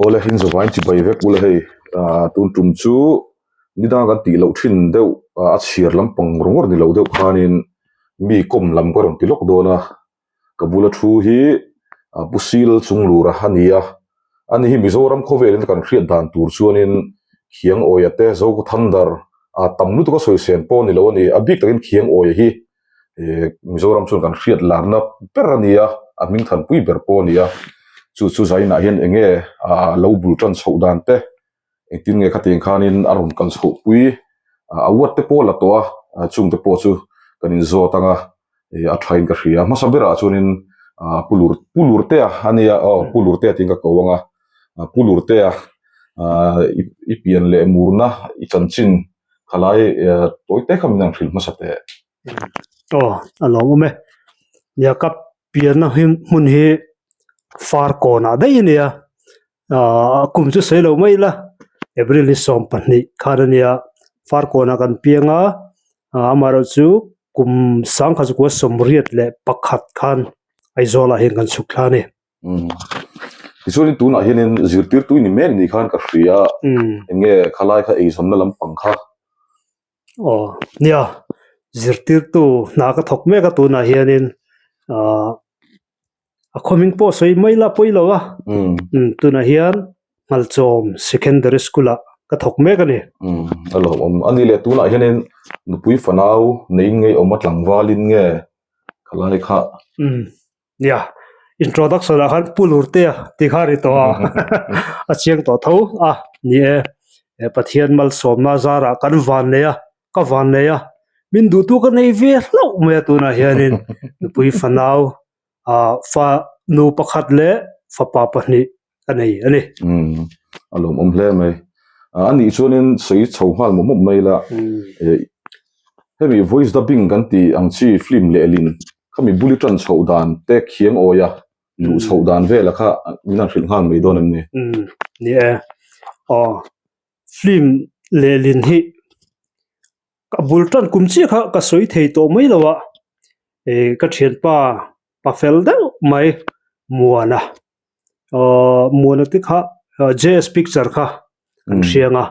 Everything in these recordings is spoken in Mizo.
Awle in zavain chibai vek ula hei ah tun tum chu nidang kan tih loh thin deuh a chhiar lampang ringawt ni lo deuh khanin mi kawm lam ka rawn ti lawk dawn a ka bula thu hi pu sil chung lura a ni a ani hi Mizoram khawvelin kan hriat dan tur chuanin khiang awia te Zoko Thunder ah tam lutuk a sawisel pawh a ni lo a ni a bik takin khiang awia hi eh Mizoram chuan kan hriat larna ber a ni a a hming thanpui ber pawh a ni a chu chu zainah hian eng nge ah lo bul tan chhoh dan te engtin nge khatiang khanin a rawn kal chhoh pui ah award te pawh a la tawh a chung te pawh chu kan inzawt ang a ih a thain ka hria hmasa berah chuanin ah pu lur pu lurtea a nia aw pu lurtea tiin ka ko ang a pu lurtea ah i pian leh murna i chanchin khalai tawi te kha min han hrilh hmasa teh. Aw a lawm awm e nia ka pianna hmun hi far kawnah daih a nia ahh kum chu sawi lo mai ila April ni 12 khan a nia far kawnah kan piang a amaherawh chu kum 1981 khan Aizawl ah hian kan chhuk thla a ni. Tichuanin tunah hianin zirtirtu i ni mek ni khan ka hria eng nge khalai kha eizawnna lampang kha. Aw nia zirtirtu hna ka thawk mek a tunah hianin ahh a khawming pawh sawi mai la pawi lo a tunah hian Nghalchawm Secondary School ah ka thawk mek a ni. A lawmawm a ni leh tunah hianin nupui fanau neiin ngei awm a tlangvalin nge khalai kha. Nia, introduction ah khan Pu Lurtea tih kha a ri tawh a, a chiang tawh tho a ni e. He Pathian malsawmna zarah kan van nei a, ka van nei a, min duhtu ka nei ve hlauh mai a tunah hianin nupui fanau ah fa nu pakhat leh fapa pahnih ka nei a ni. Umm a lawmawm hle mai. A nih chuanin sawi chho nghal mawp mawp mai la. Hemi voice dubbing kan tih ang chi film lehlin khami buli tan chhoh dan te khiang awi a luh chhoh dan vela kha min han hrilh nghal mai dawn em ni? Umm ni e. Aw film lehlin hi ka bul tan kum chiah kha ka sawi thei tawh mai lo a, ih ka thianpa pa fel deuh mai Muana Aw Muana te kha JS picture kha an hriang a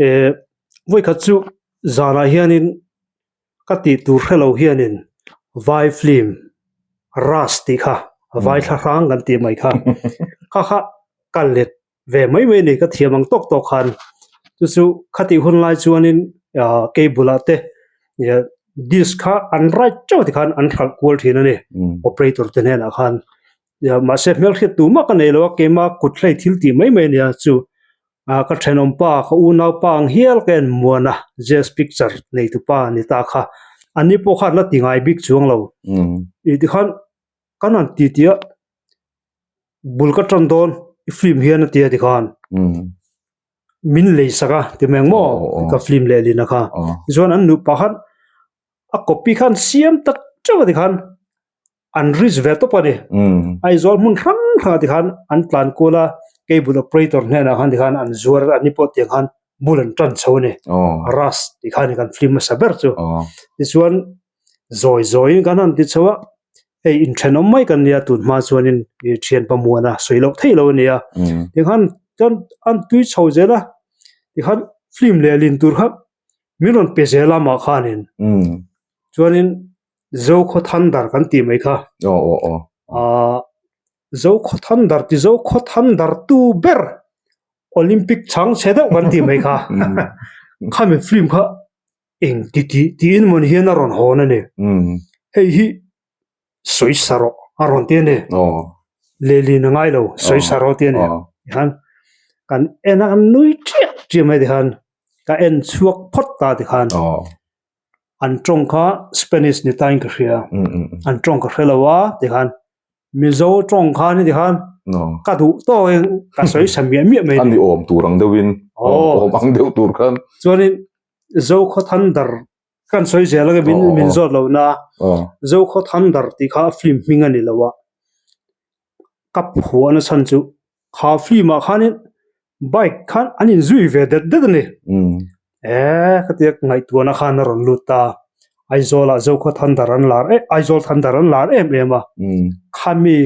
eh vawikhat chu zanah hianin ka tih tur hrelo hianin vai film Ras tih kha vai thla hrang kan tih mai kha kha kha ka let ve mai mai a ni ka thiam ang tawk tawk khan chu chu khatih hun lai chuanin ah cable ah te disc kha an write teuh tikhan an hralh kual thin a ni operator te hnenah khan. Mahse hmelhriat tu mah ka nei lo a, keima kut hlei thil tih mai mai a nia chu ah ka thenawm pa ka unau pa ang hial ka en muan a jazz picture nei tu pa a ni ta kha ani pawh khan la ti ngai bik chuang lo ih tikhan kan han ti tih a bul ka tan dawn i film hian a ti a tikhan min lei sak a ti mai ang maw ka film lehlin a kha tichuan an nupa khan a copy khan siam tak teuh a tikhan. an reach ve tawp a ni. Aizawl hmun hrang hrangah tikhan an tlan kual a, cable operator hnenah khan tikhan an zuar a, ani pawh tiang khan bul an tan chho a ni. Rush tih khan kan film hmasa ber chu. Tichuan zawi zawiin kan han ti chho a, hei inthenawm mai kan nia tun hma chuanin ih thian pamuana sawi loh theih lo a ni a. Tikhan chuan an tui chho zel a, tikhan film lehlin tur kha min rawn pe zel a amah khanin. Chuanin Zokhaw Thunder kan tih mai kha. Aw aw aw. Ahh Zokhaw Thunder ti Zokhaw Thunder tu ber Olympic chhang chhe deuh kan tih mai kha. Khami film kha eng ti tih tiin mawni hian a rawn hawn a ni. Hei hi sawi sa rawh a rawn ti a ni. Lehlin a ngai lo sawi sa rawh a ti a ni. Tikhan kan en a kan nui chiah chiah mai tikhan ka en chhuak phawt ta tikhan. An tawng kha Spanish ni tain ka hria. An tawng ka hre lo a tikhan Mizo tawng kha ni tikhan ka duh tawk in ka sawi sa miah miah mai. A ni awm tur ang deuhin awm ang deuh tur khan. Chuanin Zokhaw Thunder kan sawi zel ange min min zawt lo na Zokhaw Thunder tih kha film hming a ni lo a ka phuah na chhan chu kha film ah khanin Bike khan an inzui ve det det a ni. Eee ka tia ngaihtuahna khan a rawn lut ta. Aizawlah Zokhaw Thunder an lar em Aizawl Thunder an lar em em a. Khami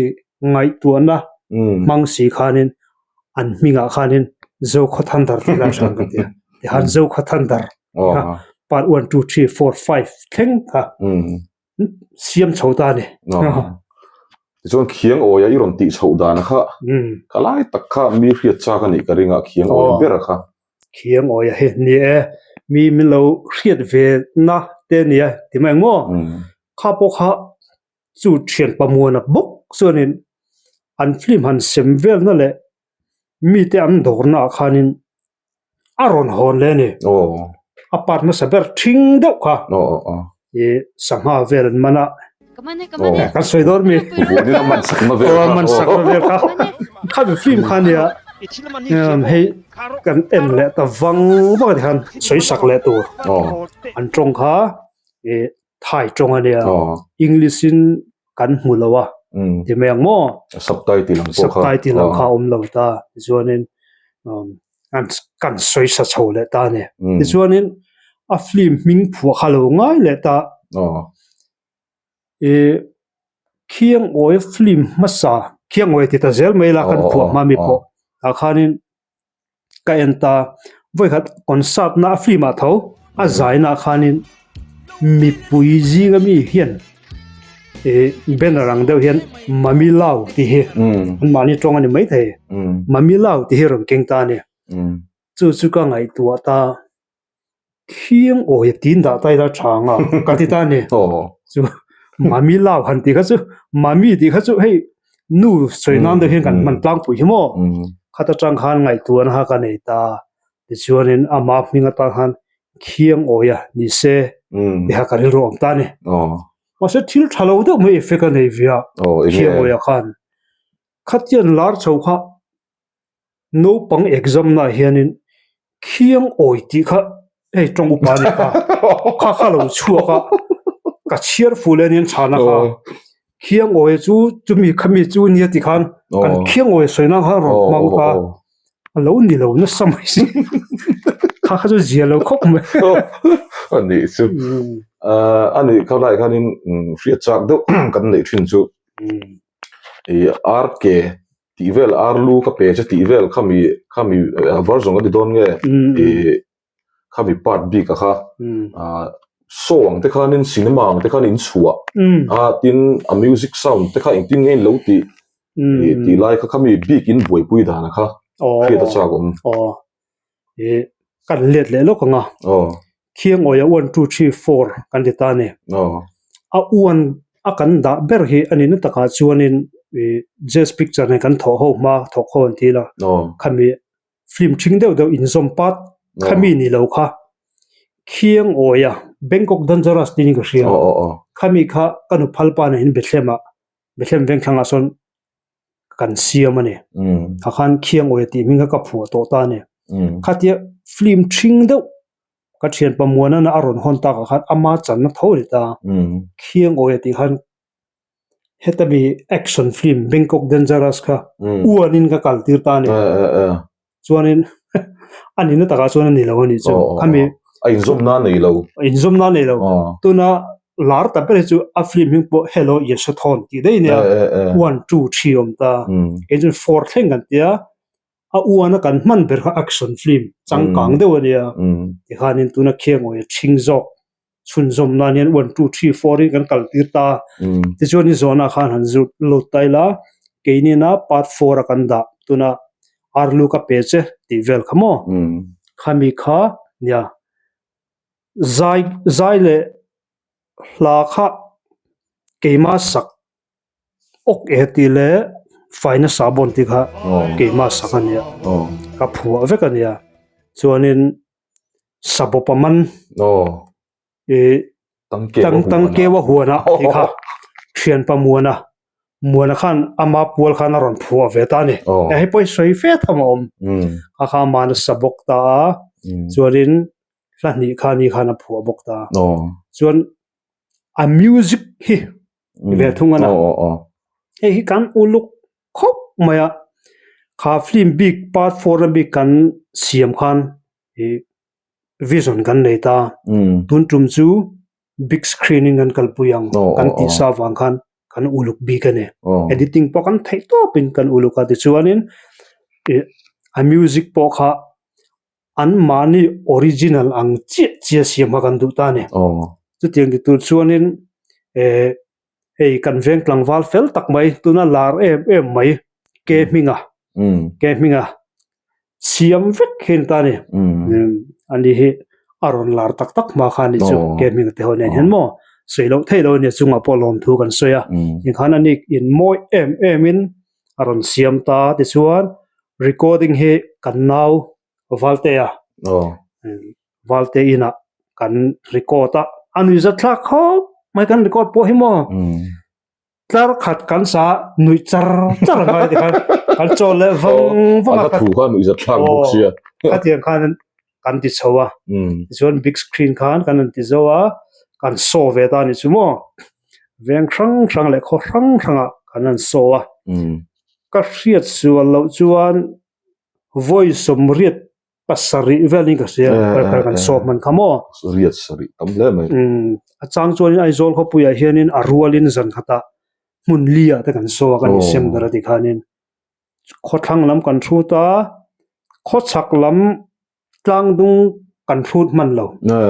ngaihtuahna hmang si khanin. An hmingah khanin Zokhaw Thunder tih lai hran ka ti a. Tikhan Zokhaw Thunder tih kha part one, two, three, four, five thleng kha siam chho ta a ni. Tichuan khiang awia i rawn tih chhoh dan kha ka lai tak kha mi hriat chak a nih ka ring a, khiang awi ber kha. Khiang awia hi ni e, mi min lo hriat ve na te a nia ti mai ang maw? Kha pawh kha chu thian pamuana bawk chuanin an film han sem velna leh mite an dawrna ah khanin a rawn hawn leh a ni. A part hmasa ber thing deuh kha ih sangha vel an man a kan sawi dawn mi aw man sakna vel kha khami film kha ania hei kan en leh ta vang vang a ti khan sawi sak leh tur an tawng kha ih Thai tawng a nia, English in kan hmu lo a ti mai ang maw? Subtitle ang pawh kha. Subtitle ang kha a awm lo ta. Tichuanin kan sawi sa chho leh ta a ni. Tichuanin a film hming phuah kha lo ngai leh ta. Ih Khiangawi film hmasa, Khiangawi ti ta zel mai la kan phuah hma mi pawh tah khanin Ka en ta, vawikhat concert na a film ah tho a zai na khanin mipui zinga mi hian ih banner ang deuh hian Mami Lau tih hi an mahni tawng a ni maithei Mami Lau tih hi a rawn keng ta a ni chu chu ka ngaihtuah ta. Khiang awi a tin dah ta ila tha ang a ka ti ta a ni. Chu Mami lau han tih kha chu Mami tih kha chu hei nu sawi nan deuh hian kan hman tlangpui hi maw. Khat atang khan ngaihtuahna kha ka nei ta. Tichuanin ama hming atan khan Khiang awi a ni se tih kha ka rilru a awm ta a ni. Mahse thil tha lo deuh mai effect a nei ve a Khiang awi ah khan. Khatiang lar chho kha Naupang exam na hianin khiang awi tih kha hei tawng upa a ni kha kha kha lo chhuak a ka chhiar ful e aniang chhana kha khiang awi chu chumi khami chu nia ti khan kan khiang awi sawi nan khan rawn hmang ta a lo ni lo nasa mai si kha kha chu zia lo khawp mai a nih chu a nih kha lai khanin hriat chak deuh kan neih thin chu ih R K tih vel ar lu ka pe che tih vel khami khami a var zawng a ti dawn nge ih khami part bik a kha ah show ang te khanin cinema ang te khan in chhuah a tin a music sound te kha engtin nge in lo tih ih tih lai kha khami bik in buaipui dan a kha hriat a chak awm. Ih kan let leh lawk ang a Khiangawia one two three four kan ti ta a ni. A uan a kan dah ber hi a nihna takah chuanin ih Jazz picture nen kan thawh ho hma thawk ho an ti la khami film thing deuh deuh inzawm pat khami ni lo kha Khiangawia Bangkok Dangerous tiin ka hria khami kha ka nu phalpa nen in Bethlehem ah Bethlehem vengthlangah sawn kan siam a ni. Tah khan Khiangawi tih hming kha ka phuah tawh ta a ni. Khatia film thing deuh ka thianpa Muanana a rawn hawn takah khan ama channa tho a ni ta. Khiangawi tih khan heta mi action film Bangkok Dangerous kha uanin ka kal tir ta a ni. Chuanin a nihna takah chuan a ni lo a nih chu. Khami a inzawmna a nei lo. A inzawmna a nei lo. Tuna lar ta ber hi chu a film hming pawh Hello Yesothawn tih daih a nia. One, two, three a awm ta. Kei chuan four thleng kan tia a uana kan hman ber kha action film changkang deuh a nia. Tikhanin tuna Khiangawi a ṭhing zawk. chhunzawm nan hian one two three four in kan kal tir ta tichuan i zawnah khan han zut lut ta ila keinina part four a kan dah tuna arlu ka pe che tih vel kha maw khami kha nia zai zai leh hla kha keima sak awk e tih leh faina sahbawn tih kha keima sak a nia ka phuah vek a nia chuanin. Sabawpa man ih tangkeu a huan a tih kha thianpa Muana Muana khan ama pual khan a rawn phuah ve ta a ni hei pawh hi sawi fe tham a awm kha kha ama nasa bawk ta a chuanin hla hnih kha ni khan a phuah bawk ta chuan a music hi ve thung a na hei hi kan uluk khawp mai a kha film bik part four a bik kan siam khan ih vision kan nei ta tun tum chu big screen in kan kalpui ang kan tih sa vang khan kan uluk bik a ni editing pawh kan theih tawp in kan uluk a tichuanin. Ih a music pawh kha an mahni original ang chiah chiah siam kha kan duh ta a ni. Chutiang ti tur chuanin eh hei kan veng tlangval fel tak mai tuna lar em em mai ke hminga ke hminga siam vek hi a ni ta a ni. Ani hi a rawn lar tak tak hma kha a ni chu ke hminga te ho nen hian maw sawi loh theih loh a ni a chungah pawh lawmthu kan sawi a tikhan ani in mawi em em in a rawn siam ta tichuan recording hi kan nau Valtea Valte inah kan record a a nuih zat thlak khawp mai kan record pawh hi maw tlar khat kan sa nuih char char a ngai tikhan kan chawl leh vang vang a thu kha nuih zat thlak bawk sia khatiang khan kan ti chho a tichuan big screen khan kan rawn ti zo a kan saw ve ta a ni chu maw veng hrang hrang leh khaw hrang hrangah kan rawn saw a ka hriat sual loh chuan vawi sawmriat pasarih velin ka hria kan sawm hman kha maw riat sarih tam hle mai a chang chuanin Aizawl khawpuiah hianin a rualin zan khatah hmun li ah te kan saw a kan insem ber a ti khanin khawthlang lam kan hrut a khawchhak lam tlang dung kan hrut hman lo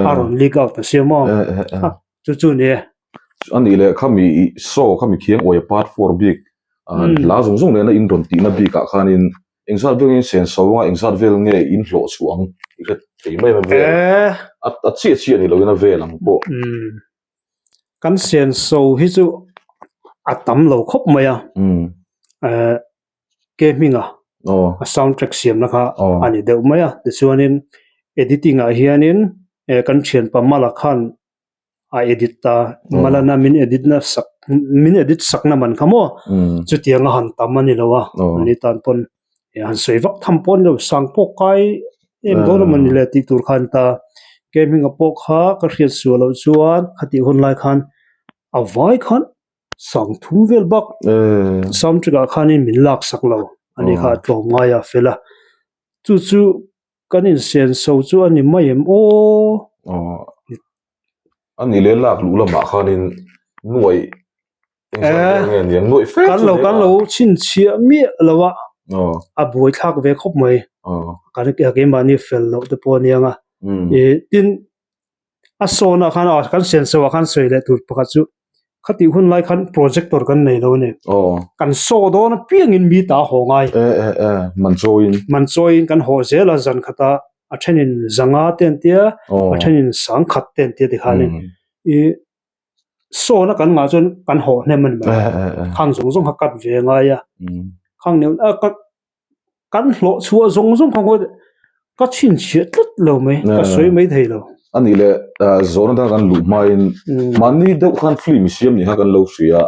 a rawn leak out a sia maw chu chu ni e ani leh khami saw khami khiang awia part 4 bik hla zawng zawng nena in rawn tihna bikah khanin Engzat vel nge in sen so anga engzat vel nge in hlawh chhuah ang i hre thei mai a vel a chiah chiah ni loin a vel ang pawh. Kan sen so hi chu a tam lo khawp mai a ke hminga a sound track siamna kha a ni deuh mai a tichuanin editing ah hianin kan thianpa Mala khan a edit ta Malana min edit na sak min edit sak na man kha maw chutiang a han tam a ni lo a ani tan pawn han sawi vak tham pawh a ni lo sang pawh kai em dawn emaw ni le tih tur khan ta ke hminga pawh kha ka hriat suah loh chuan khatih hun lai khan a vai khan sang thum vel bak soundtrack ah khanin min lak sak lo ani kha a tlawm ngai a fel a chu chu. Kan insen so chu a ni mai em aw. Aw a ni leh lak luh lamah khanin nuaih engzat vel nge niang nuaih fe chu ni a. Kan lo chhinchhiah miah lo a a buai thlak ve khawp mai. Kan keimahni fel loh te pawh a niang a. Tin A sawnah khan a kan senso ah khan sawi leh tur pakhat chu khatih hun lai khan projector kan nei lo a ni. Kan saw dawn apiangin mi ta haw ngai. Man chawiin. Man chawiin kan haw zel a zan khata a thenin zanga te an tia a thenin sang khat te an tia tikhanin i sawna kan ngah chuan kan haw hnem a ni mai. Khang zawng zawng kha cut ve a ngai a. Khang neuh a cut Kan hlawh chhuah zawng zawng kha ngawt ka chhinchhiah tlat lo mai, ka sawi mai thei lo. A nih leh zawhna dang kan luh hmain mahni deuh khan film i siam nih kha kan lo hria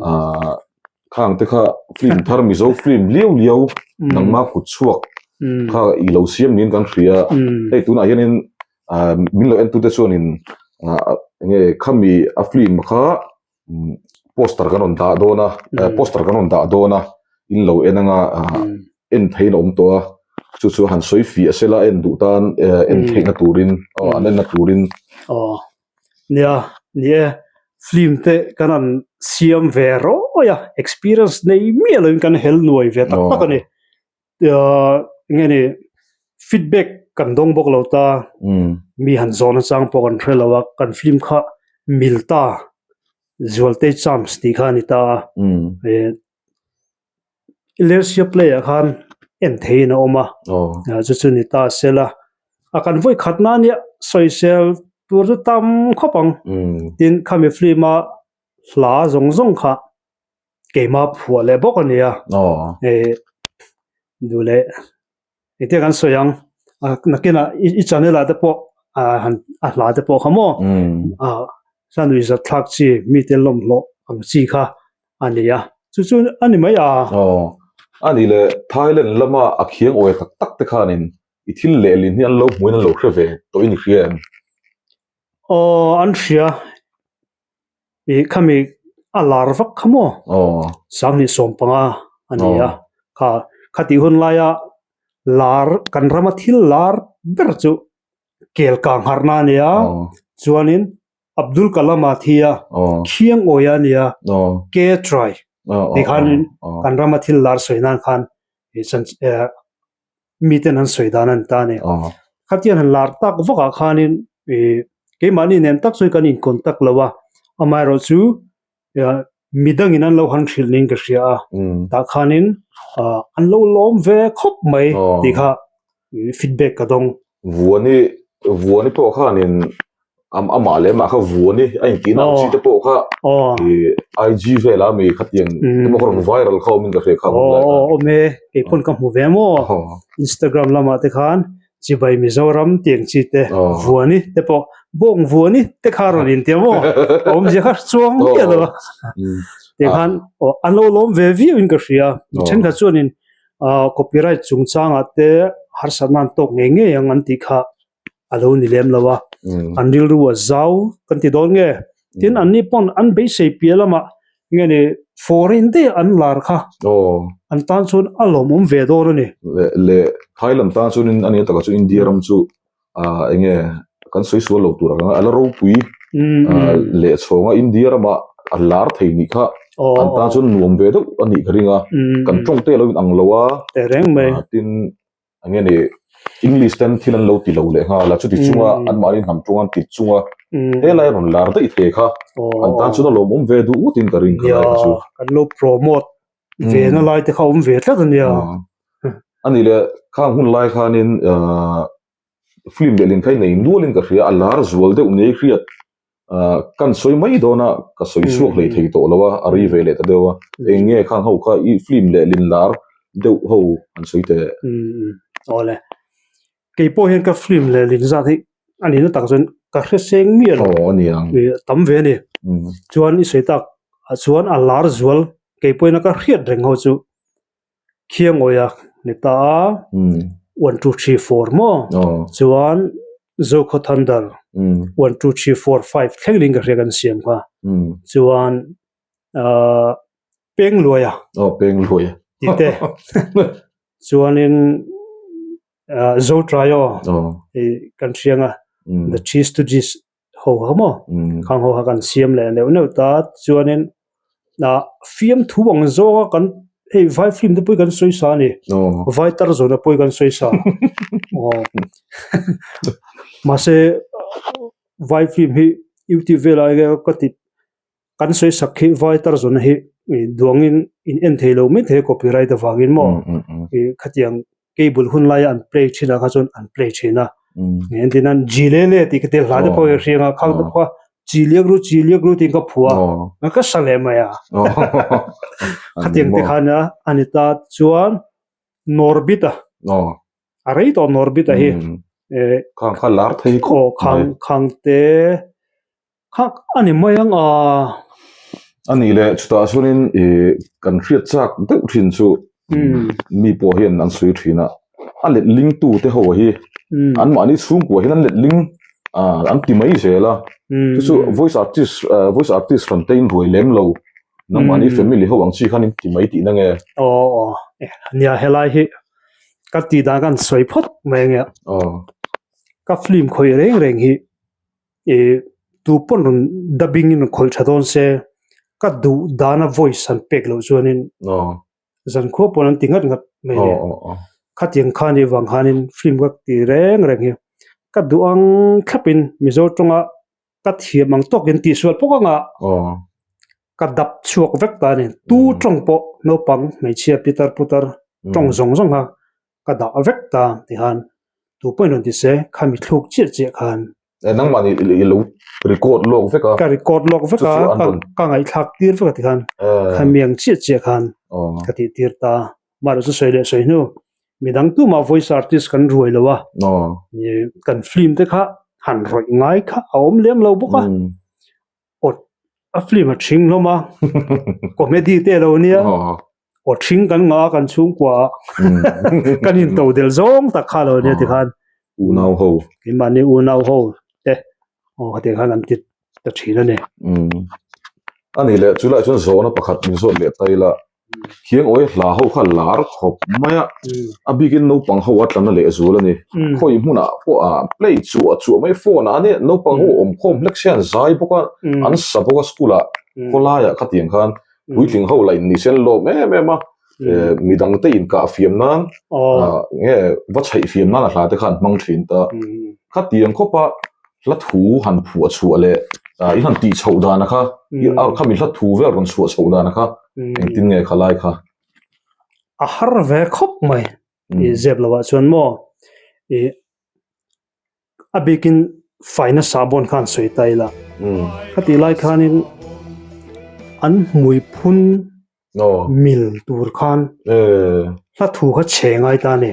a, khang te kha film thar Mizo film liau liau nangma kut chhuak kha i lo siam niin kan hria a, hei tunah hianin min lo entute chuanin enge khami a film kha poster kan rawn dah dawn a poster kan rawn dah dawn a in lo en anga en theihin a awm tawh a chu chu han sawi fiah sela en duh tan en theihna turin aw an enna turin aw nia ni e film te kan han siam ve rawih a experience nei miah loin kan hel nuai ve tak tak a ni. Enge ni feedback kan dawng bawk lo ta mi han zawhna chang pawh kan hre lo a kan film kha mil ta Zualtei Chams tih kha a ni ta a Lersia play ah khan en theihin a awm a chu chu ni ta sela a kan vawi khat na nia sawisel tur chu tam khawp ang tin khami film a hla zawng zawng kha. Keimah phuah leh bawk a ni a. Eh duh leh engtia kan sawi ang nakinah i channel ah te pawh han a hla te pawh kha maw hla nui zat thlak chi mite lawmhlawh ang chi kha a ni a chu chu a ni mai a. A nih leh Thailand lama a khiang awi tak tak te khanin i thil lehlin hi an lo hmuin an lo hre ve tawhin i hria em? Aw an hria. Ih khami a lar vak kha maw sanghnih 15 a ni a kha khatih hun laia lar kan rama thil lar ber chu kel kang harhna a ni a chuanin Abdul Kalam a thi a Khiang Awia a ni a Ke Trai tih khanin kan rama thil lar sawi nan khan. miten an sawi dan a ni ta a ni. Khatiang han lar tak vakah khanin ih keimahni nen tak chuan kan in contact lo a, amaherawhchu midangin an lo han hrilh niin ka hria a, tah khanin an lo lawm ve khawp mai tih kha feedback ka dawng. Vuani Vuani pawh khanin amah leh amah kha Vuani a intihna ang chi te pawh kha IG vela mi khatiang te pawh kha rawn viral kha awmin ka hria kha hun lai khan. Awm e, kei pawn ka hmu ve maw Instagram lamah te khan Chibai Mizoram tih ang chi te Vuani te pawh Bawng Vuani te kha rawn intia maw awmzia kha chuang miah lo a tikhan an lo lawm ve viau in ka hria thenkhat chuanin ah copyright chungchangah te harsatna an tawk ngei ngei ang an tih kha a lo ni lem lo a an rilru a zau kan ti dawn nge tin an ni pawn an beisei piah lamah nge ni foreign daih an lar kha an tan chuan a lawmawm ve dawn a ni. Leh leh Thailand tan chuanin a nia takah chuan India ram chu ah eng nge kan sawi sual lo tur ang a la ropui ah leh chhawnga India ramah a lar thei nih kha an tan chuan nuam ve deuh a nih ka ring a kan tawng te a lo inang lo a tin eng nge ni English ten thil an lo ti lo leh nghal a chuti chunga anmahni hnam tawng an ti chunga helai rawn lar daih thei kha an tan chuan a lawmawm ve duh ngawtin ka ring ka lai kha chu. Kan lo promote ve na lai te kha awm ve tlat a nia. A nih leh khang hun lai khanin ahh film leh lin kha i nei nualin ka hria a lar zual deuh nei hriat ahh kan sawi mai dawn a ka sawi chhuak hlei thei tawh lo a a rei ve leh ta deuh a eng nge khang ho kha i film leh lin lar deuh ho an sawi teh. Umm awle kei pawh hian ka film leh lin zat hi a nihna tak chuan ka hre seng miah lo aw a ni ang tam ve a ni chuan i sawi tak ah chuan a lar zual kei pawhin a ka hriat reng ho chu Khiangawia ni ta a one two three four maw chuan Zokhaw Thunder one two three four five thleng in ka hria kan siam kha chuan ahh Pengluaia tih te chuanin ahh Zotraio tih kan hria ang a The Three Stooges ho kha maw khang ho kha kan siam leh neuh neuh ta chuanin ah fiamthu ang zawnga kan hei vai film te pawh hi kan sawi sa a ni vai tar zawhna pawh hi kan sawi sa aw mahse vai film hi youtube velah hian ka ti Kan sawi sak hi vai tar zawna hi duangin in en thei lo mai thei a copyright avangin maw ih khatiang cable hun laia an play thin ah kha chuan an play thin a engtin nan ji le le tih ka tel hla te pawh hi a hriang a khang te pawh kha chi liak ru chi liak ru tiin ka phuah a ka sa leh mai a khatiang te khan a a ni ta chuan Norbit a a rei tawh Norbit a hi khang kha lar thei khawp mai khang te. Khak a ni mai ang a. A nih leh chutah chuanin ih kan hriat chak deuh thin chu mi pawh hian an sawi thin a, a let ling tu te ho hi anmahni chhungkua hian an let ling ah an ti mai zel a, chu chu voice artist ah voice artist hran te in ruai lem lo nangmahni family ho ang chi khan in ti mai tihna nge? Aw aw nia helai hi ka tih dan kan sawi phawt mai ange ka film khawih reng reng hi. Ih tu pawn rawn dubbing in rawn khawih tha dawn se ka duh dana voice an pek loh chuanin zankhua pawn an ti ngat ngat mai a ni. Khatiang kha nih vang khanin film ka ti reng reng hi ka duh ang thlapin Mizo tawnga ka thiam ang tawkin tihsual pawh ka ngah ka dap chhuak vek ta a ni. Tu tawng pawh naupang hmeichhia pitar putar tawng zawng zawng kha ka dah vek ta tikhan tu pawhin rawn ti se khami thluk chiah chiah khan. Eh nangmah nih i lo record lawk vek a. Ka record lawk vek a ka ngaihthlak tir vek a tikhan khami ang chiah chiah khan ka tih tir ta. Mahlo chu sawi leh sawi hnu midang tumah voice artist kan ruai lo a kan film te kha han rawih ngai kha a awm lem lo bawk a. Aw a film a ṭhing hlawm a comedy te a lo nia aw ṭhing kan ngah a kan chhungkua ah kan in to del zawng tak kha a lo nia tikhan unau ho keimahni unau ho te aw hetiang khan an ti ta ṭhin a ni. A nih leh chulaiah chuan zawhna pakhat min zawt leh ta ila Khiang awi hla ho kha lar khawp mai a, a bikin naupang ho a tla na leh zual a ni. Khawi hmunah pawh a play chuah chuah mai phone ah ania naupang ho awm khawm hlek se an zai bawk a, an sa bawk a school ah khawlaiah khatiang khan puitling ho lah in ni se an lawm em em a. Midangte inkah fiam nan nge va chheih fiam nan a hla te kha an hmang thin ta. Khatiang khawpa hla thu han phuah chhuah leh in han tih chhoh dana kha khami hla thu vel rawn chhuah chhoh dana kha engtin nge kha lai kha? A har ve khawp mai i zep lovah chuan maw i A bikin faina sahbawn khan sawi ta ila. Khatih lai khanin an hmui phun mil tur khan hla thu kha chhe ngai ta a ni.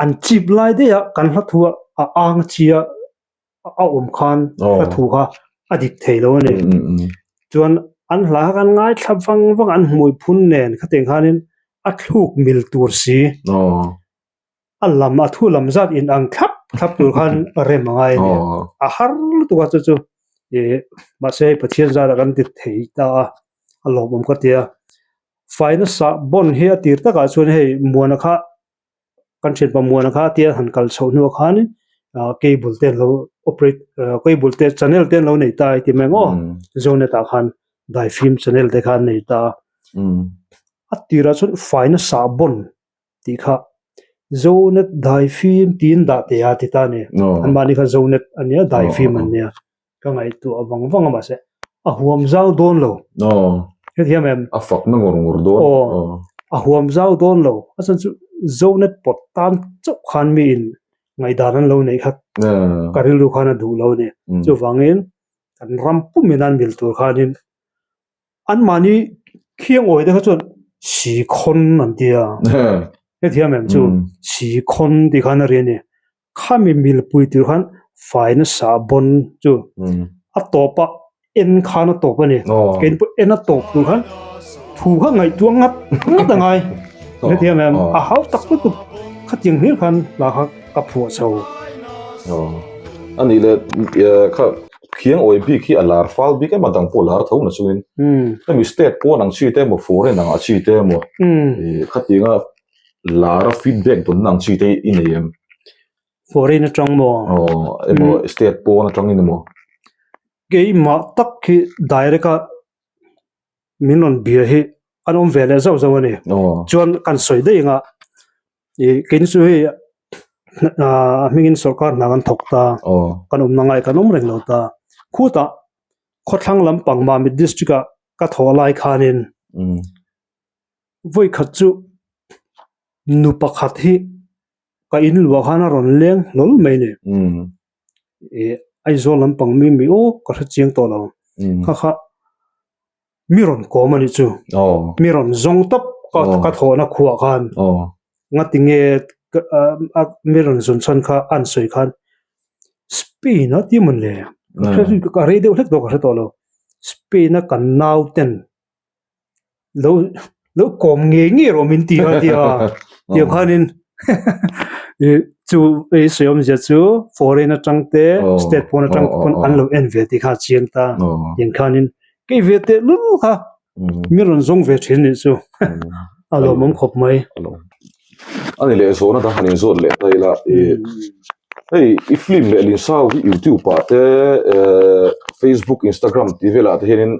An chip lai daih a kan hla thu a ang chi a a awm khan hla thu kha a dik thei lo a ni. Chuan an hla kha kan ngaithla vang vang a an hmui phun nen khatiang khanin a thluk mil tur si. A lam a thu lam zat in ang thlap thlap tur khan rem a ngai a ni. A har lutuk a chu chu ih mahse hei Pathian zara kan ti thei ta a, a lawmawm ka ti a. Faina sah bawn hi a tir takah chuan hei Muana kha kan thianpa Muana kha tia han kal chhoh hnuah khanin ah cable te an lo operate ah cable te channel te an lo nei ta a ti mai ang aw Zonet ah khan daifim channel te kha an nei ta a. A tirah chuan faina sah bawn tih kha Zonet daifim tiin dah teh a ti ta a ni. Anmahni kha Zonet a nia, daifim an nia. Ka ngaihtuah vang vang a mahse a huam zau dawn lo. Hetiang em? A fakna ngawr ngawr dawn. Aw, a huam zau dawn lo. A chhan chu Zonet pawt tan chauh khan mi in ngaihdan an lo neih kha ka rilru khan a duh lo a ni. Chuvangin kan ram pumin an mil tur khanin Anmahni khiang awi te kha chuan Sikhawn an ti a, hetiang em chu Sikhawn tih khan a ri a ni. Khami milpui tur khan faina sahbawn chu a tawp a en khan a tawp a ni. Keini pawh en a tawp tur khan thu kha ngaihtuah ngat ngat a ngai. Hetiang em a hau tak lutuk khatiang hlir khan hla kha ka phuah chho. A nih leh kha Khiang awi bik hi a lar fal bik em a dang pawh lar tho na chungin hemi state pawn ang chi te emaw foreign ang ah chi te emaw ih khatianga lar a feedback dawn na ang chi te i nei em? Foreign atang maw? Aw emaw state pawn atangin emaw? Keimah tak hi direct a min rawn bia hi an awm ve leh zauh zauh a ni. Chuan kan sawi daih anga ih keini chu hei a hmingin sorkar hna kan thawk ta kan awmna ngai kan awm reng lo ta. Khutah khawthlang lampang Mamit district ah ka thawh lai khanin vawi khat chu nu pakhat hi ka in luah khan a rawn leng hlawl mai a ni. Ih Aizawl lampang mi mi aw ka hre chiang tawh lo kha kha mi rawn kawm a nih chu mi rawn zawng tawp ka ka thawhna khuah khan ngati nge mi rawn zawn chhan kha an sawi khan Spain a ti mawn le ka rei deuh hlek tawh ka hre tawh lo Spain a kan nau ten lo lo kawm ngei ngei rawh min ti a tia tiang khanin chu ei sawi awmzia chu foreign atang te state pawn atang pawn an lo en ve tih kha a chiang ta tiang khanin kei ve teh lul kha mi rawn zawng ve thin nih chu a lawmawm khawp mai. Ani leh zawhna dang han inzawt leh ta ila hei i film leh linsau hi youtube ah te facebook instagram tih velah te hianin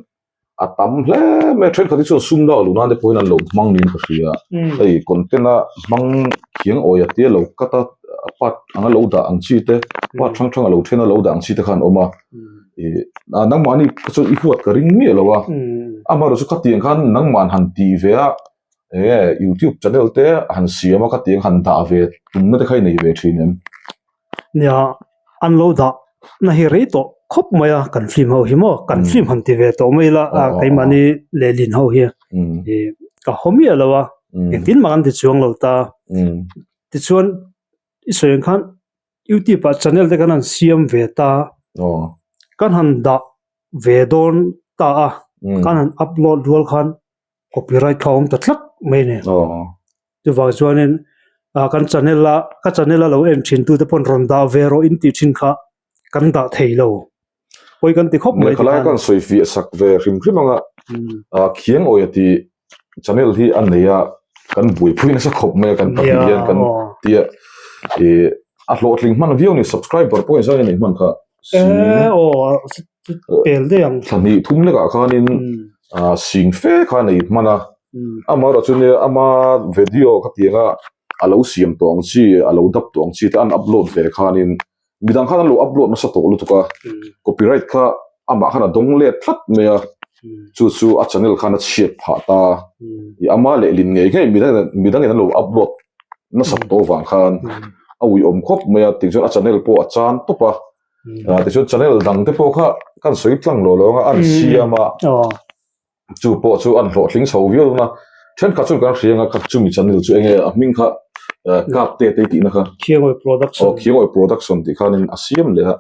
a tam hle mai a thenkhat hi chuan sum lak luh nan te pawhin an lo hmang niin ka hria hei content a hmang thiang awi a tia lo cut a part anga lo dah ang chi te part hrang hrang a lo then a lo dah ang chi te khan a awm a ih nangmahni chuan i huat ka ring miah lo a amaherawhchu chu khatiang khan nangmah han tih ve a enge youtube channel te han siam a khatiang han dah ve tumna te kha i nei ve thin em? Nia an lo dah na hi rei tawh khawp mai a kan film ho hi maw kan film han ti ve tawh mai ila a keimahni lehlin ho hi ih ka haw miah lo a engtin mah kan ti chuang lo ta tichuan i sawi ang khan youtube ah channel te kan han siam ve ta kan han dah ve dawn ta a kan han upload rual khan copyright kha a awm ta tlat mai a ni. Chuvang chuanin ah kan channel a ka channel a lo en thin tute pawn rawn dah ve rawh in tih thin kha kan dah thei lo pawi kan ti khawp mai Lehkha lai kan sawi fiah sak ve hrim hrim anga ah khiang awia tih channel hi a nei a kan buaipui nasa khawp mai a kan pahnih hian kan tia ih a hlawhtling hman viau a ni subscriber pawh in zan a neih hman kha sing pel daih ang thla hnih thum lekah khanin ah sing fe kha a nei hman a. Amaherawh chu nia ama video ka ti anga a lo siam tawh ang chi a lo dap tawh ang chi te an upload ve khanin midang khan an lo upload nasa tawh lutuk a copyright kha amah khan a dawng let tlat mai a chu chu a channel khan a chhiat phah ta ih ama lehlin ngei ngei midang midangin an lo upload nasa tawh vang khan a uiawm khawp mai a tichuan a channel pawh a chan tawp a tichuan channel dang te pawh kha kan sawi tlang lo lo ang a an siam a. Chu pawh chu an hlawhtling chho viau dawn a, thenkhat chuan kan hria anga kha chumi channel chu enge a hming kha kap te te tihna kha Khiangawi production aw Khiangawi production tih khanin a siam leh a,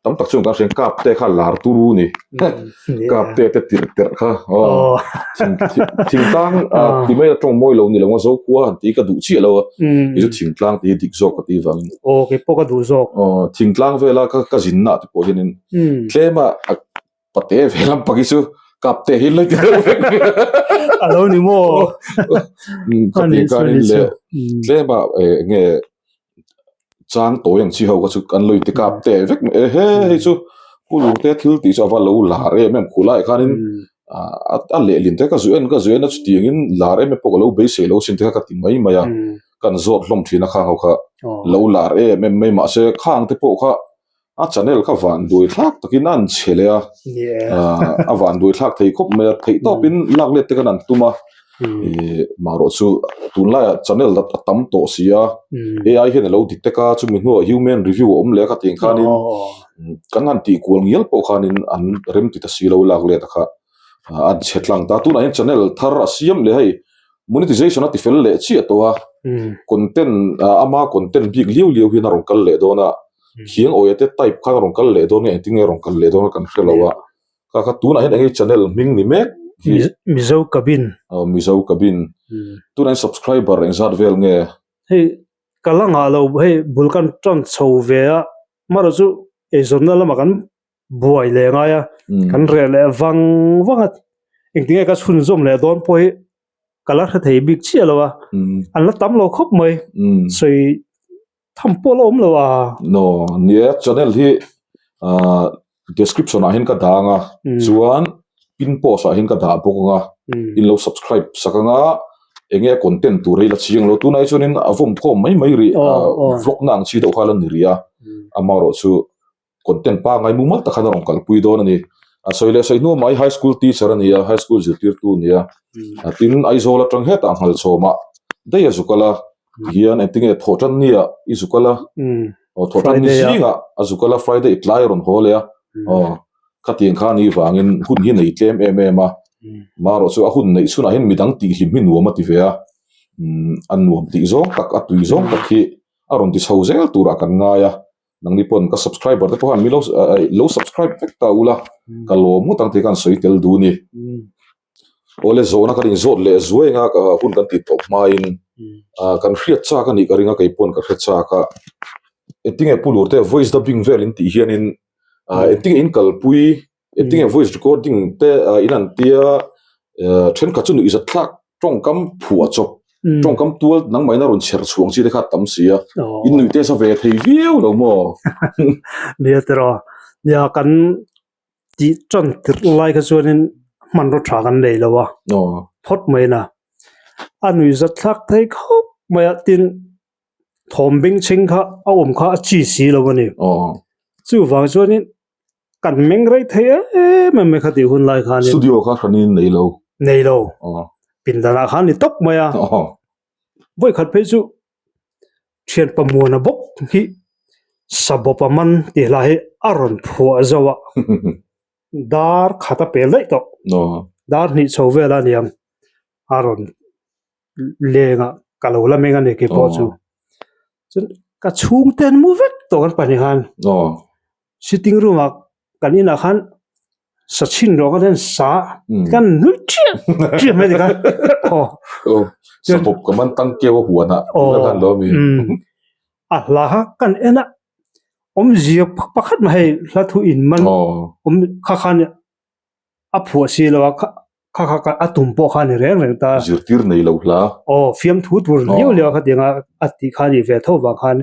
tam tak chuan kan hria kap te kha lar turu ni kap te te tirh terh kha aw thingtlang ti mai a tawng mawi lo ni lo a Zokhua han tih ka duh chiah lo a, kei chu thingtlang tih hi dik zawk ka tih vangin aw kei pawh ka duh zawk aw thingtlang vela ka zinna te pawh hianin tlem a Pate ve lam pak hi chu kap te hi lek deuh vek. A lo ni maw? Ka ti ka rin le tlem a nge chang tawi ang chi ho kha chu kan lo inti kap te vek mai e he hei chu Pu te thil tih chu a va lo lar em em khulai khanin a lehlin te ka zu en ka zu en a chutiangin lar em em pawh ka lo beisei lo sin te kha ka ti mai mai a kan zawt hlawm thin a khang ho kha lo lar em em mai mahse khang te pawh kha A channel kha van duai thlak takin a an chhe leh a, a van duai thlak thei khawp mai a, theih tawpin lak let te khan an tum a, ih marawh chu tunlaiah channel a tam tawh si a, AI hian a lo detect a, chumi hnuah human review a awm leh a ka tih ang khanin kan han tih kual ngial pawh khanin an rem ti ta si lo lak let a kha a an chhe tlang ta, tunah hian channel thar a siam leh hei monetization a ti fel leh chiah tawh a, content ama content bik liau liau hian a rawn kal leh dawn a. Khiang awia te type khan a rawn kal leh dawn nge engtin nge a rawn kal leh dawn kan hre lo a kha kha tunah hian enge channel hming ni mek hi Mizo Cabin aw Mizo Cabin tunah hian subscriber engzat vel nge hei ka la ngah lo hei bul kan tan chho ve a amaherawh chu eizawnna lamah kan buai leh ngai a kan reh leh vang vang a engtin nge ka chhunzawm leh dawn pawh hi ka la hre thei bik chiah lo a an la tam lo khawp mai sawi Tham pawh la awm lo a. No, nia channel hi ah description ah hian ka dah anga chuan pin post ah hian ka dah bawk anga in lo subscribe sak anga enge content tur hi la chiang lo tunah hi chuanin a vawm khawm mai mai rih vlog na ang chi deuh kha la ni rih a amaherawh chu Content pangngai mumal tak khan a rawn kalpui dawn a ni. A sawi leh sawi hnu mai high school teacher a ni a, high school zirtirtu a ni a. Tin, Aizawl atang hetah Nghalchawmah daih a zuk al a, tihian engtinge thawhtan ni ah i zuk al a, aw thawhtan ni zingah a zuk al a, Friday tlai a rawn haw leh a, aw khatiang kha a nih vangin hun hi nei tlem em em a, marawh chu a hun neih chhunah hian midang tihhlim hi nuam a ti ve a, a nuam tih zawng tak a tui zawng tak hi a rawn ti chho zel turah kan ngai a. Nangni pawn ka subscriber te pawh khan mi lo lo subscribe vek ta ula ka lawm ngawt ang tih khan sawi tel duh a ni. Awle zawhna kan inzawt leh zuai anga ka hun kan tih tawp hmain kan hriat chak a nih ka ring a kei pawn ka hre chak a. Engtinge Pu Lurte voice dubbing vel in tih hianin engtinge in kalpui Engtinge voice recording te in an tia thenkhat chu nuih zat thlak tawngkam phuah chawp tawngkam tual nangmah in a rawn chher chhuang chi te kha a tam si a in nuih te sa ve thei viau lo maw? Nia tiraw nia kan tih tan tirh lai kha chuanin hmanraw tha kan nei lo a phawt mai na a nuih zat thlak thei khawp mai a tin thawm bengchheng kha a awm kha a chi si lo a ni chuvang chuanin Kan meng rei thei em em mai kha tih hun lai khanin. Studio kha hranin nei lo. Nei lo. Pindanah khan ni tawp mai a. Vawi khat phei chu thian pamuana bawk hi sabawpa man tih hla hi a rawn phuah zo a. Dar khat a pel daih tawh. Dar hnih chho vel a niang a rawn lengah ka lo la meng a ni kei pawh chu. Chuan ka chhungte an mu vek tawh kan pahnih khan. Sitting room ah kan inah khan sa chhin rawh ka hian sa kan nui ṭiah ṭiah mai tikhan aw. Sabawp ka man tang keu a huan ah tuna khan lo mi. A hla kha kan en a awmzia pakhat mah hei hla thu in man awm kha khan a phuah si lo a kha kha kha a tum pawh kha a ni reng reng ta. Zirtir nei lo hla. Aw fiamthu tur liau liau kha tianga a tih kha a nih ve tho vang khan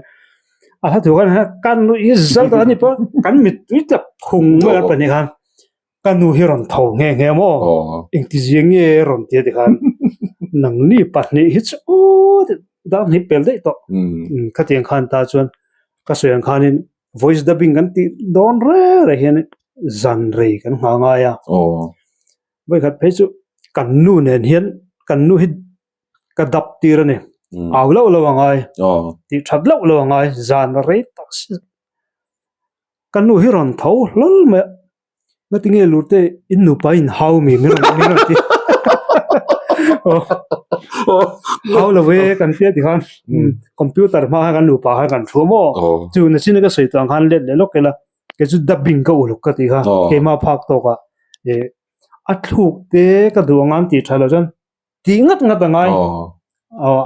a hla thu khan kan nuih zal ta a ni pawh kan mittui tak phung mai kan pahnih khan ka nu hi rawn tho nghe nghe maw engti zia nge rawn ti a ti khan. Nangni pahnih hi chu aw dar hnih pel daih tawh. Khatiang khan ta chuan ka sawi ang khanin voice dubbing kan tih dawn reng reng hian zan rei kan nghah ngai a. Vawikhat phei chu kan nu nen hian kan nu hi ka dap tir a ni. Au loh loh a ngai, tih that loh loh a ngai, zan rei tak si. Ka nu hi rawn tho hlawl mai a, ngatinge lurte in nupa in hau mi min rawn min rawn ti hau lo e kan tia tikhan computer hma khan kan nupa khan kan thu a maw chu nachin a ka sawi tawh ang khan let leh lawk ila kei chu dubbing ka uluk ka tih kha keimah phak tawk ah ih a thluk te ka duh ang a an tih tha loh chuan tih ngat ngat a ngai aw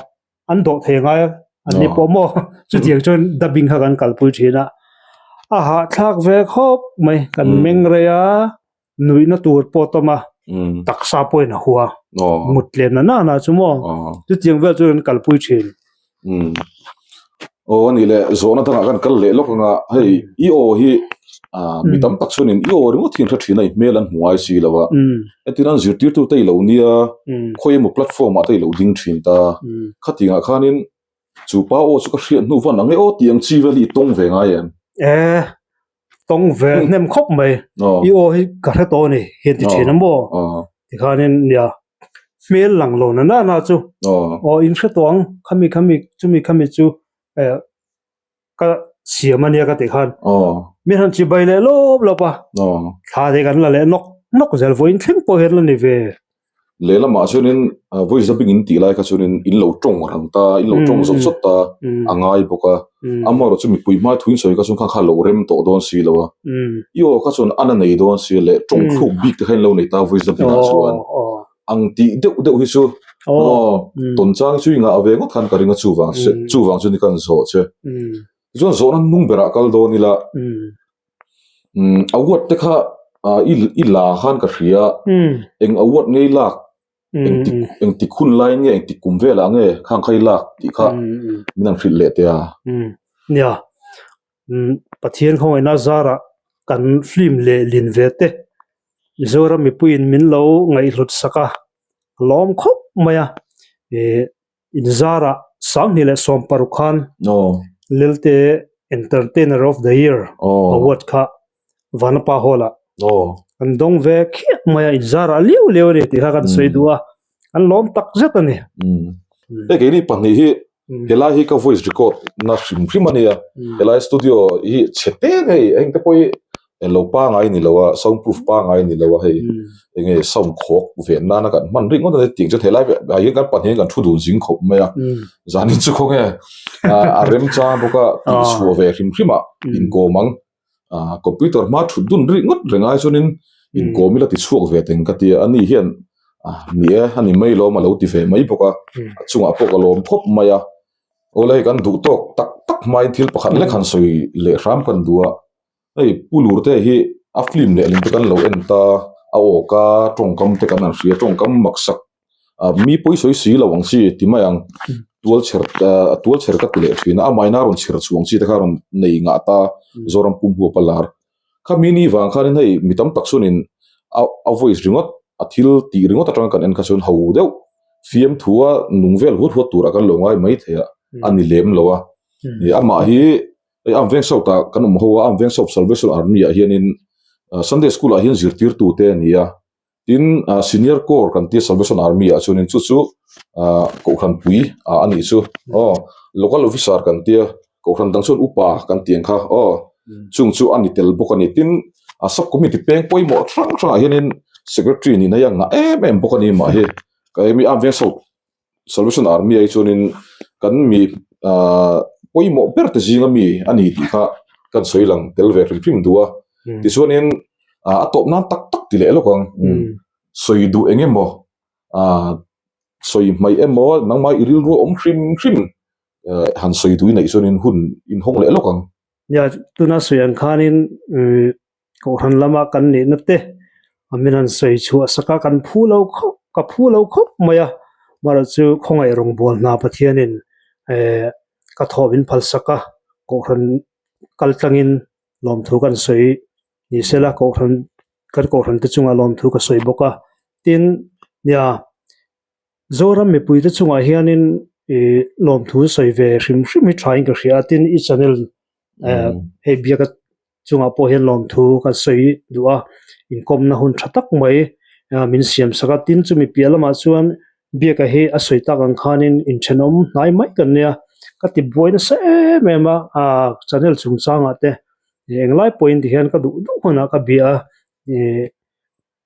an dawh thei a ngai a an ni pawh maw chutiang chuan dubbing kha kan kalpui thin a a hahthlak ve khawp mai kan meng rei a nuihna tur pawh a tawm a taksa pawhin a hua mut tlem na nana chu maw chutiang vel chu kan kalpui thin. Aw a nih leh zawhna dangah kan kal leh lawk anga hei i aw hi ah mi tam tak chuanin i aw ringawt hi an hre thin a i hmel an hmu ngai si lo a entirnan zirtirtu te i lo nia khawi emaw platform ah te i lo ding thin ta khatingah khanin chu pa aw chu ka hriat hnu van ang e aw tih ang chi vel hi i tawng ve ngai em? E tawng ve hnem khawp mai i aw hi ka hre tawh a ni hian ti thin a maw tikhanin nia hmel lang lo na na chu aw in hre tawh ang khami khami chumi khami chu eh ka siam a nia ka tih khan min han chibai leh lawp lawp a thla te kan la leh nawk nawk zel vawiin thleng pawh hian la ni ve. Lehlamah chuanin vawi zabing in tih lai kha chuanin in lo tawng rang ta in lo tawng zawt zawt ta a ngai bawk a amaherawhchu mipui hma thu in sawi kha chuan kha kha lo rem tawh dawn si lo a i aw kha chuan an a nei dawn si leh tawng thluk bik te kha in lo nei ta vawi zabing ah chuan ang tih deuh deuh hi chu aw tawn chang hi chu i ngah ve ngawt khan ka ring a chuvang chuvang chu ni ka zawh che tichuan zawhna hnung berah kal dawn ila Umm award te kha ah i i la khan ka hria eng award nge i lak engtik engtik hun lai nge engtik kum velah nge khang kha i lak tih kha min han hrilh leh teh a. Nia Pathian khawngaihna zarah kan film leh lin ve te Mizoram mipuiin min lo ngaihhlut sak a lawm khawp mai a ih Inzarah 2016 khan Lelte Entertainer of the Year Award kha Vanapa Hall-ah an dawng ve khiah mai a, inzarah liau liau a ni tih kha kan sawi duh a, an lawm tak zet a ni. Hei keini pahnih hi helai hi ka voice record na hrim hrim a nia, helai studio hi chhe te ngei engte pawh hi Eng lo pangai ni lo a, sound proof pangai ni lo a hei enge sound khawk ve nana kan hman rik ngawt a ni tih chu helai ah hian kan pahnih hian kan thu dun zing khawp mai a, zanin chu khawnge a remchang bawk a tih chhuah ve hrim hrim ah inkawm ang, computer hma thut dun rik ngawt reng ai chuanin inkawm ila ti chhuak ve teng ka ti a, ani hian ni e a ni mai lawm a lo ti ve mai bawk a, a chungah pawh ka lawm khawp mai a, awle hei kan duh tawk tak tak hmain thil pakhat lek han sawi leh hram kan duh a. Hei Pu Lurte hi a film leh lim te kan lo en ta, a awka tawngkam te kan han hria, tawngkam maksak ah mi pawi sawi si lo ang chi ti mai ang, tual chher ah tual chher ka ti leh thin a, amah in a rawn chher chhuang chi te kha a rawn nei ngah ta Zoram pum huap a lar. Khami ni vang khanin hei mi tam tak chuanin a a voice ringawt a thil tih ringawt atanga kan en kha chuan ho deuh fiamthu a nung vel huat huat turah kan lo ngai mai thei a, a ni lem lo a, amah hi Hei Arm Veng South ah kan awm ho a, Arm Veng South Salvation Army ah hianin Sunday School ah hian zirtirtu te a ni a, tin Senior Corps kan tia Salvation Army ah chuanin chu chu Kohhran pui ah a nih chu aw, Local Officer kan tia Kohhran dang chuan Upa kan tih ang kha aw, chung chu a ni tel bawk a ni. Tin Sub Committee peng pawimawh hrang hrangah hianin Secretary nihna hi a ngah em em bawk a ni mah hi, ka hemi Arm Veng South Salvation Army ai chuanin kan mi ah pawimawh ber te zinga mi a ni tih kha kan sawi lang tel ve hrim hrim duh a. Tichuanin ah a tawp nan tak tak ti leh lawk ang. Sawi duh eng emaw ah sawi hmaih emaw nangmah i rilru a awm hrim hrim han sawi duh i neih chuanin hun inhawng leh lawk ang. Nia tuna sawi ang khanin Kohhran lama kan nihna te a min han sawi chhuah sak a, kan phu lo khawp, ka phu lo khawp mai a, amaherawh chu khawngaih rawngbâwl hna Pathianin eh ka thawh min phal sak a, Kohhran kal tlangin lawmthu kan sawi ni sela Kohhran kan Kohhran te chungah lawmthu ka sawi bawk a, tin nia. Zoram mipuite chungah hianin ih lawmthu sawi ve hrim hrim hi thain ka hria a, tin i channel hei biaka chungah pawh hian lawmthu kan sawi duh a, inkawmna hun tha tak mai min siam sak a, tin chumi piah lamah chuan biaka hi a sawi tak ang khanin inthenawm hnai mai kan nia, ka ti buai nasa em em a, ah channel chungchangah te englai pawhin tihian ka duh duh hunah ka bia a, ih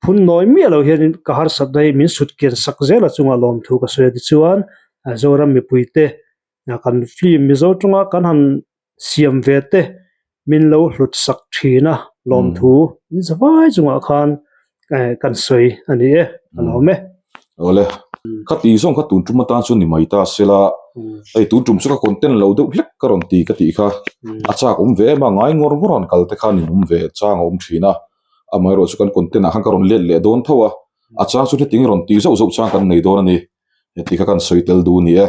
Phun nawi miah lo hianin ka harsatna hi min sut kian sak zel a chungah lawmthu ka sawi a tichuan Zoram mipuite kan film Mizo tawnga kan han siam ve te min lo hlut sak thin a lawmthu in zavai chungah khan kan sawi a ni e a lawm e. Awle, kha ti zawng kha tun tum atan chuan ni mai ta sela, hei tun tum chu ka content lo deuh hlek ka rawn ti ka tih kha a chak awm ve em a, ngai ngawr ngawr an kal te khan in awm ve chang a awm thin a. Amaherawh chu kan content ah khan ka rawn let leh dawn tho a, a chang chu hetiang i rawn tih zauh zauh chang kan nei dawn a ni, heti kha kan sawi tel duh a ni e.